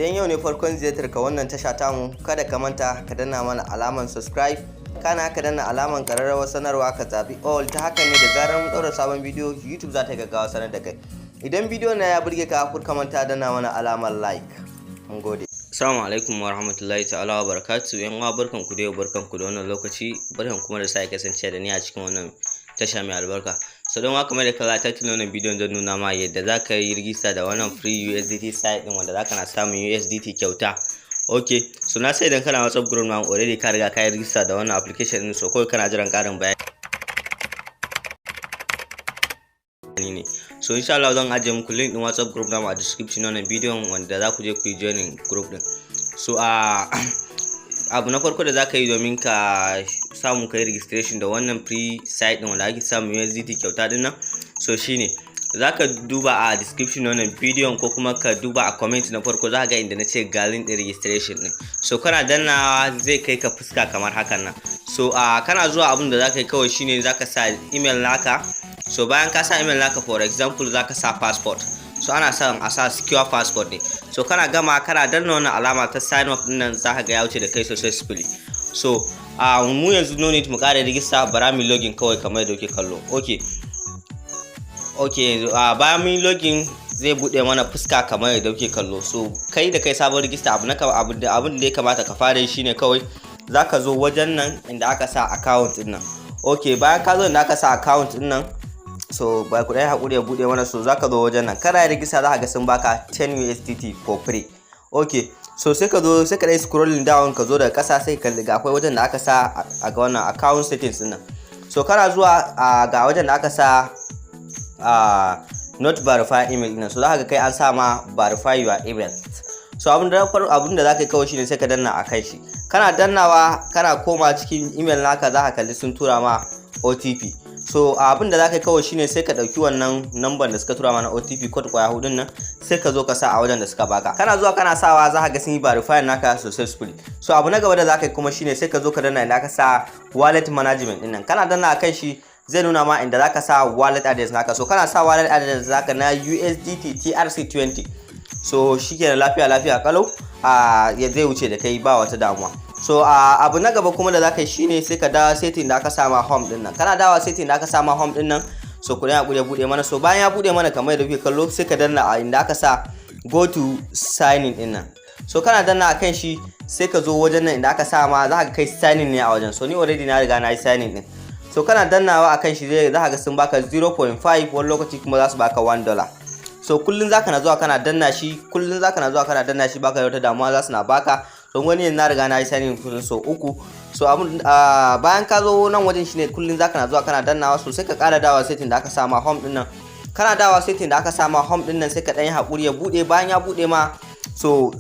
Idan yau ne farkon ziyartar ka wannan tasha tamu, kada ka manta ka danna mana alaman subscribe, kana ka danna alaman kararrawar sanarwa, ka zaɓi all. Ta haka ne da zarar mun ɗaura sabon bidiyo, YouTube za ta gaggawa sanar da kai. Idan bidiyo na ya burge ka, kar ka manta danna mana alamar like. Mun gode. Assalamu alaikum wa rahmatullahi ta'ala wa barakatuh. Yan uwa, barkan ku da yau, barkan ku da wannan lokaci, barkan kuma da sake kasance da ni a cikin wannan tasha mai albarka. So don haka, kamar da kaga title wannan bidiyon, zan nuna ma yadda za ka yi rijista da wannan free USDT site din wanda zaka na samun USDT kyauta. Okay, so na sai idan kana WhatsApp group na, already ka riga ka yi rijista da wannan application din, so kawai kana jiran karin bayani ne. So insha Allah zan ajiye muku link din WhatsApp group namu a description wannan bidiyon wanda za ku je ku yi joining group din. So a abu na farko da za ka yi domin ka samu ka yi registration da wannan free site din wanda ake samun USDT kyauta din nan, so shine za ka duba a description wannan bidiyon ko kuma ka duba a comment na farko, za ka ga inda na ce ga link din registration din. So kana dannawa zai kai ka fuska kamar hakan nan. So a kana zuwa, abin da za ka yi kawai shine za ka sa email naka. So bayan ka sa email naka, for example, za ka sa password. So ana son a sa secure password ne. So kana gama, kana danna wannan alama ta sign up din nan, za ka ga ya wuce da kai successfully. So a mu yanzu no need mu ƙara register, bara mu login kawai kamar yadda kuke kallo. Okay, bayan mun login zai bude mana fuska kamar yadda kuke kallo. So kai da kai sabon register, abu na abu da abin da ya kamata ka fara yi shine kawai zaka zo wajen nan inda aka sa account din nan. Okay, bayan ka zo inda aka sa account din nan, so ba ku dai hakuri ya bude mana. So zaka zo wajen nan, kana register za ka ga sun baka 10 USDT for free. Okay, so sai ka zo, sai ka dai scrolling down, ka zo daga kasa, sai ka ga akwai wajen da aka sa a ga wannan account settings din nan. So kana zuwa ga wajen da aka sa not verify email din. So za ka ga kai an sa ma verify your email. So abin da zaka yi kawai shine sai ka danna a kai shi. Kana dannawa, kana koma cikin email naka, za ka kalli sun tura ma OTP. So abin da zaka yi kawai shine sai ka dauki wannan number da suka tura ma na OTP code kwaya hudun nan, sai ka zo ka sa a wajen da suka baka. Kana zuwa kana sawa, za ka ga sun yi verify naka successfully. So abu na gaba da zaka yi kuma shine sai ka zo ka danna inda aka sa wallet management din nan. Kana danna akan shi, zai nuna ma inda zaka sa wallet address naka. So kana sa wallet address naka na USDT TRC20, so shikenan, lafiya lafiya kalau, a ya zai wuce da kai ba wata damuwa. So abu na gaba kuma da zaka yi shine sai ka dawo setting da aka sama home din nan. Kana dawo setting da aka sama home din nan, so ku ya bude mana. So bayan ya bude mana kamar yadda kuke kallo, sai ka danna a inda aka sa go to sign in din nan. So kana danna akan shi, sai ka zo wajen nan inda aka sa ma, za ka kai sign in ne a wajen. So ni already na riga na yi sign in din. So kana dannawa akan shi, zai za ka ga sun baka 0.5, wani lokaci kuma za su baka $1. So kullun zaka na zuwa kana danna shi, kullun zaka na zuwa kana danna shi, baka da wata damuwa, za su na baka. So wani na riga na yi sign in kusan so uku. So abun bayan ka zo nan wajen shine kullun zaka na zuwa kana dannawa. So sai ka ƙara dawa setting da aka sama home din nan. Kana dawa setting da aka sama home din nan, sai ka dan yi hakuri ya bude. Bayan ya bude ma, so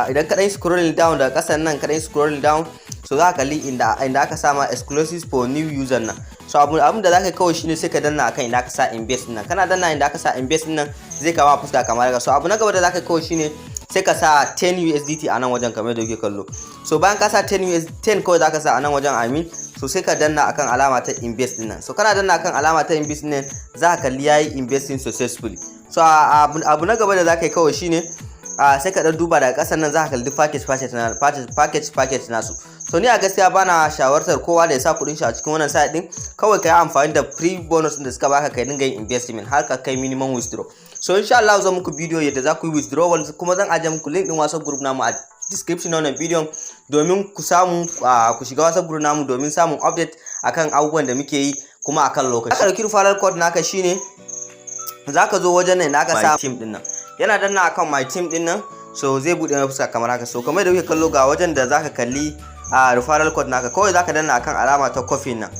idan ka dan scrolling down daga kasan nan, ka dan scrolling down, so za ka kalli inda aka sama exclusive for new user nan. So abun da zaka kawai shine sai ka danna akan inda aka sa invest nan. Kana danna inda aka sa invest nan, zai kama fuska kamar haka. So abu na gaba da zaka kawai shine sai ka sa 10 USDT a nan wajen kamar da kuke kallo. So bayan ka sa 10 US 10 kawai zaka sa a nan wajen, I mean. So sai ka danna akan alama ta invest din nan. So kana danna akan alama ta invest din nan, za ka kalli yayi investing successfully. So abu na gaba da zaka yi kawai shine sai ka dan duba daga kasan nan, za ka kalli package package na package nasu. So ni a gaskiya bana shawartar kowa da ya sa kudin shi a cikin wannan site din. Kawai ka yi amfani da free bonus da suka baka, kai dinga yin investment har ka kai minimum withdraw. So insha Allah zan muku bidiyo yadda za ku yi withdrawal, kuma zan ajiye muku link din WhatsApp group namu a description na wannan bidiyon domin ku samu ku shiga WhatsApp group namu domin samun update akan abubuwan da muke yi kuma akan lokaci. Aka dauki referral code naka shine zaka zo wajen nan da aka sa team din nan. Yana danna akan my team din nan, so zai bude mai fuska kamar haka. So kamar da kuke kallo, ga wajen da zaka kalli a referral code naka. Kawai zaka danna akan alama ta copy nan.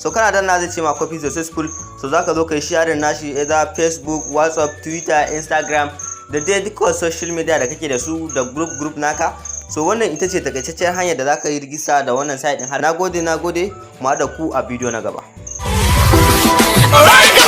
So kana danna, zai ce ma copy successful. So zaka zo kai sharing nashi either Facebook, WhatsApp, Twitter, Instagram da dai duk social media da kake da su da group group naka. So wannan ita ce takaitaccen hanyar da zaka yi rigista da wannan site din. Har nagode, nagode, mu da ku a bidiyo na gaba. Alright.